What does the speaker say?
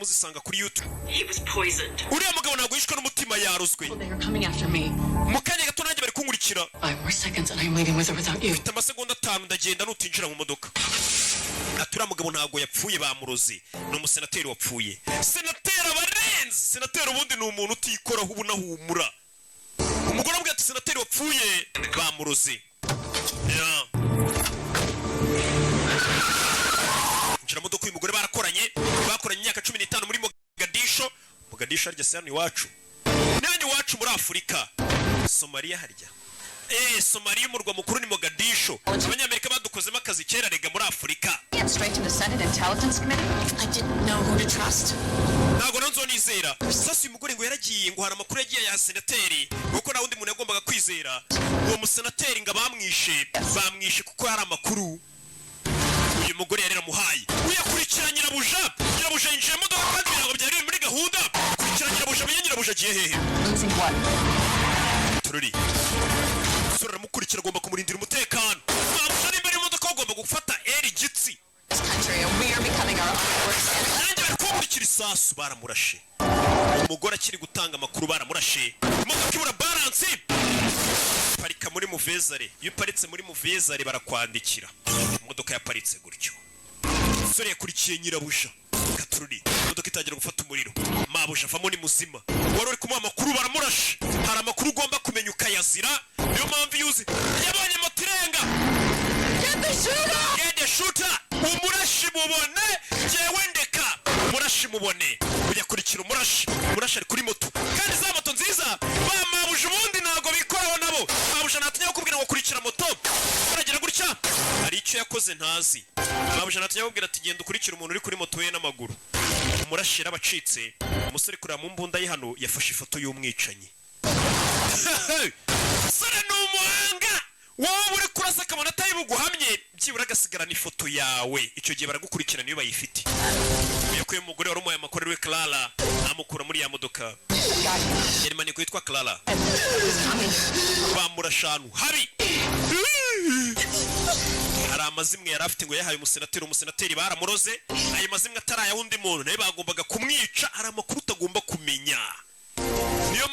muzisanga kuri YouTube. He was poisoned. Uriya mugabo ntabwo yishwe n'umutima, yarozwe. They are coming after me. Mu kanya gato nanjye bari kunkurikira. 5 more seconds and I'm leaving with or without you. Mfite amasegonda 5, ndagenda nutinjira mu modoka. Ati uriya mugabo ntabwo yapfuye, bamuroze. Ni umusenateri wapfuye. Senateri aba arenze. Senateri ubundi ni umuntu utikoraho, uba unahumura. Umugore amubwira ati senateri wapfuye bamuroze. Yeah. Injira modoka. Uyu mugore barakoranye imyaka 15 muri Mogadisho. Mogadisho harya si hano iwacu? Ni hano iwacu muri Afurika, Somaliya harya? Somaliya, umurwa mukuru ni Mogadisho. Abanyamerika badukozemo akazi kera rega muri Afurika. Get straight to the Senate Intelligence Committee? I didn't know who to trust. Ntabwo nanzo nizera. Sasa uyu mugore ngo yaragiye, ngo hari amakuru yagiye ya senateri, kuko nta wundi muntu yagombaga kwizera. Uwo musenateri ngo abamwishe bamwishe kuko hari amakuru uyu mugore yari yaramuhaye. Uyakurikira nyirabuja. Nyirabuja yinjiye mu modoka, kandi ntabwo byari biri muri gahunda. Kurikira nyirabuja, amenye nyirabuja agiye hehe. Losing what? Tururi umusore aramukurikira, agomba kumurindira umutekano. Mabuja nimba ari mu modoka, agomba gufata eri gitsi. This country, and we are becoming our own worst enemy. Nanjye bari kumurikira isasu, baramurashe. Umugore akiri gutanga amakuru baramurashe. Imodoka ibura balance, parika muri muvezare. Iyo uparitse muri muvezare barakwandikira. Imodoka yaparitse gutyo, umusore yakurikiye nyirabuja katururi. Imodoka itangira gufata umuriro, mabuja avamo ni muzima. Wari uri kumuha amakuru baramurashe. Hari amakuru ugomba kumenya ukayazira. Niyo mpamvu iyo uzi yabonye moto irenga. Get the shooter! Umurashi mubone, jyewe ndeka umurashi mubone. Uyakurikira umurashi. Umurashi ari kuri moto, kandi za moto nziza. Ba mabuja ubundi ntabwo bikoraho nabo. Mabuja ntatinya kukubwira ngo kurikira moto. Baragira gutya, hari icyo yakoze ntazi. Mabuja ntatinya kukubwira ati genda ukurikire umuntu uri kuri moto ye n'amaguru. Umurashi yarabacitse. Umusore kureba mu mbunda ye hano, yafashe ifoto y'umwicanyi. Umusore ni umuhanga. Wowe uri kurasa akabona atari buguhamye, byibura agasigarana ifoto yawe. Icyo gihe baragukurikirana iyo bayifite. Yakuye umugore wari umuhaye amakuru we Clara, amukura muri ya modoka yari maneko yitwa Clara. Bamurashe ahantu habi. Hari amazimwe yari afite ngo yahaye umusenateri. Umusenateri baramuroze. Ayo mazimwe atari ay'undi muntu, nawe bagombaga kumwica. Hari amakuru utagomba kumenya, niyo.